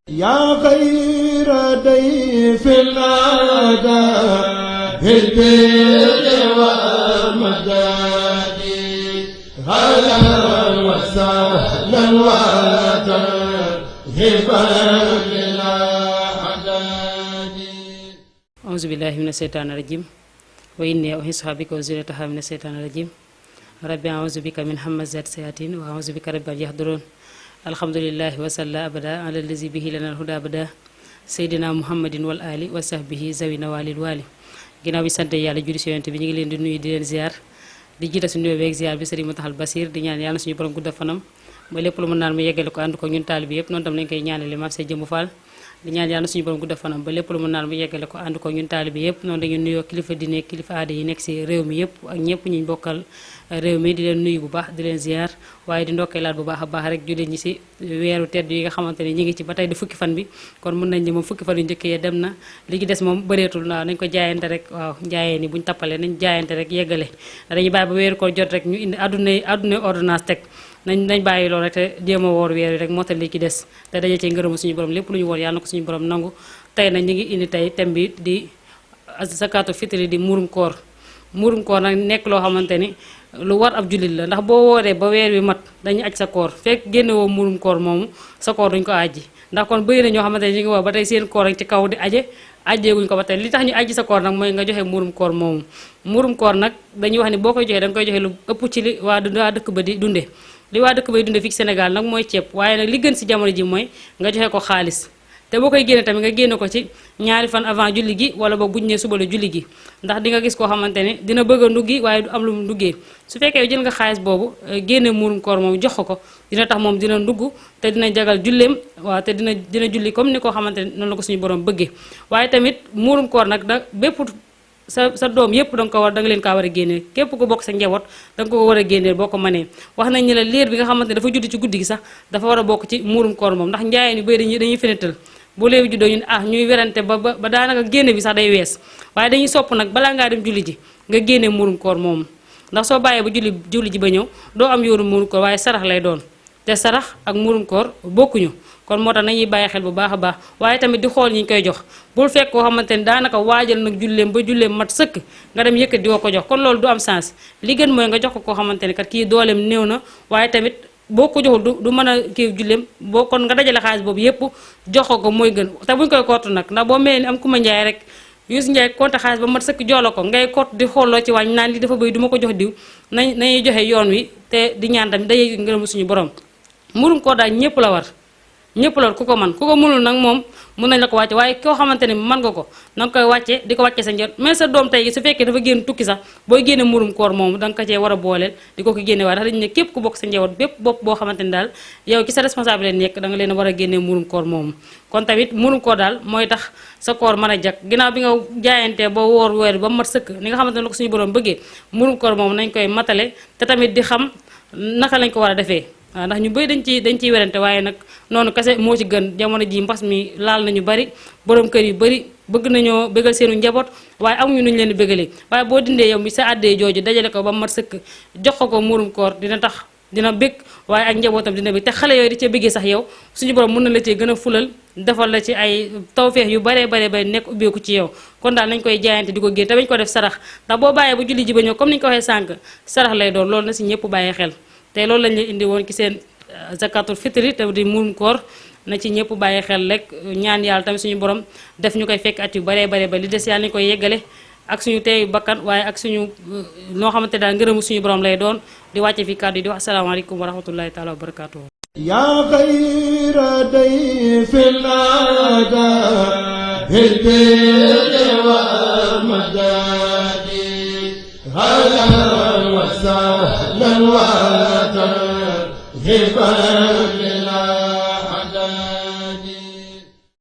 yaa xayra dayfin ataa bil birri wal madadi ahlan wa sahlan wa tarhiban bilaa adadi. Auzu billahi mina sheytaani rajim wa inni u'iizuha bika wa zurriyyataha mina sheytaani rajim rabbi auzu bika min hamazati sayatin wa auzu bika rabbi an yahduroon. alhamdulillahi wasalla abada ala lazi bihi lana alhuda abada seydina muhammadin wal ali wa sahbihi zawina walil wali. ginnaaw bi sante yàlla julli ci yonent bi ñu ngi leen di nuyu di leen ziar di jiita suñu nuyoo beeg ziar bi sëriñ Muntaxal Basir di ñaan yàlla suñu borom gudda fanam ba lépp lu mën naan mu yeggale ko ànd ko ñun taalibe yëpp noonu tam lañ koy ñaanale maam say jëmbu Fall di ñaan yàlla suñu borom gudda fanam ba lépp lu mën naan mu yeggale ko ànd ko ñun taalibe yëpp noonu dañu nuyoo kilifa diine kilifa aada yi nekk ci réew mi yëpp ak ñëpp ñu bokkal réew mi di leen nuyu bu baax di leen ziar waaye di ndokkeelaat bu baax a baax rek jullit ñi ci weeru tedd yi nga xamante ne ñi ngi ci ba tey di fukki fan bi kon mën nañ ni moom fukki fan yu njëkk yi dem na li ci des moom bëreetul waaw nañ ko jaayante rek waaw jaayee ni buñ tappalee nañ jaayante rek yeggale dañuy bàyyi ba weeru ko jot rek ñu indi àdduna ordonnance teg nañ bàyyi loolu rek te jéem a woor weer yi rek moo tax li ci des te daje ci ngërëmu suñu borom lépp lu ñu woor yàlla na ko suñu borom nangu tey nag ñi ngi indi tey thème bi di zakaatu fitri di murum koor nag nekk loo xamante ni lu war ab jullit la ndax boo wooree ba weer wi mat dañuy aj sa koor fekk génne woo murum koor moomu sa koor duñ ko aji ndax kon bëri na ñoo xamante ni ñu ngi woo ba tey seen koor rek ci kaw di ajeeguñ ko ba tey li tax ñu aji sa koor nag mooy nga joxe murum koor moomu murum koor nag dañuy wax ni boo koy joxee da nga koy joxe lu ëpp ci li waa dëkk ba di dunde li waa dëkk bay dunde fii ci Sénégal nag mooy ceeb waaye nag li gën ci jamono ji mooy nga joxe ko xaalis te boo koy génne tamit nga génne ko ci ñaari fan avant julli gi wala boog buñ ne suba la julli gi ndax di nga gis koo xamante ne dina bëgg a nduggi waaye du am lu mu nduggee su fekkee jël nga xaalis boobu génne muurum koor moom jox ko dina tax moom dina ndugg te dina jagal julleem waaw te dina julli comme ni koo xamante ne noonu la ko suñu borom bëggee waaye tamit muurum koor nag da bépp sa doom yëpp da nga leen kaa war a génneel képp ko bokk sa njaboot da nga ko war a génneel boo ko mënee wax nañ ni la liir bi nga xamante ne dafa judd ci guddi gi sax dafa war a bokk ci muurum koor moom ndax njaayeen yu bëri dañuy fenetal bu léewi juddoo ñun ñuy werante ba daanaka génne bi sax day wees waaye dañuy sopp nag balaa ngaa dem julli ji nga génne muurum koor moomu ndax soo bàyyee ba julli ji ba ñëw doo am yoonu muurum koor waaye sarax lay doon te sarax ak muurum koor bokkuñu kon moo tax nañuy bàyyi xel bu baax a baax waaye tamit di xool ñi ñu koy jox bul fekk koo xamante ni daanaka waajal nag julleem ba julleem mat sëkk nga dem yëkkat di ko jox kon loolu du am sens li gën mooy nga jox ko koo xamante ni kat kii dooleem néew na waaye tamit boo ko joxul du mën a kii julleem boo kon nga dajale xaalis boobu yépp jox ko mooy gën te buñ koy kottu nag ndax boo mel ni am ku ma njaay rek Youssou Ndiaye compte xaalis ba mat sëkk jox ko ngay kott di xooloo ci wàññi naan li dafa bëri du ma ko jox diw nañuy joxe yoon wi te di ñaan tamit day ngërëm suñu borom murum koor daal ñëpp la war ku ko man ku ko mënul nag moom mën nañ la ko wàcce waaye koo xamante ne mën nga ko na nga koy wàcce di ko wàcce sa njër mais sa doom tey su fekkee dafa génn tukki sax booy génne murum koor moomu da nga ko cee war a booleel di ko génne waaye ndax dañu ne képp ku bokk sa njaboot bépp bopp boo xamante ni daal yow ci sa responsabilité nekk da nga leen a war a génne murum koor moomu kon tamit murum koor daal mooy tax sa koor mën a jag ginnaaw bi nga jaayantee ba woor weer ba mat sëkk ni nga xamante ne la ko suñu borom bëggee murum koor moomu nañ koy matale te tamit di xam naka lañ ko war a defee waaw ndax ñu bëri dañ ciy werante waaye nag noonu kese moo ci gën jamono ji mbas mi laal nañu bari borom kër yu bari bëgg nañoo bëggal seenu njaboot waaye amuñu nuñu leen di bëggalee waaye boo dindee yow mi sa àddee jooju dajale ko ba mat sëkk jox ko muurum koor dina tax dina bëgg waaye ak njabootam dina bëgg te xale yooyu di ca bëggee sax yow suñu borom mën na la cee gën a fulal defal la ci ay tawfeex yu bare nekk ubbeeku ci yow kon daal nañ koy jaayante di ko génn te bañ ko def sarax ndax boo bàyyee ba julli ji ba ñëw comme ni ñu ko waxee sànq sarax lay doon loolu na si ñëpp bàyyi xel te loolu lañ leen indi woon ci seen zakatul fitri te di muurum koor na ci ñëpp bàyyi xel rek ñaan yàlla tamit suñu borom def ñu koy fekk at yu bare ba li des yàlla nañu koy yeggale ak suñu teeyu bakkan waaye ak suñu noo xamante daal ngërëmu suñu borom lay doon di wàcce fi kàddu yi di wax asalaamaaleykum wa rahmatullahi taala wa barakaatuhu yaa xayra dayfin ataa bil birri wal madadi ahlan wa sahlan wa tarhiban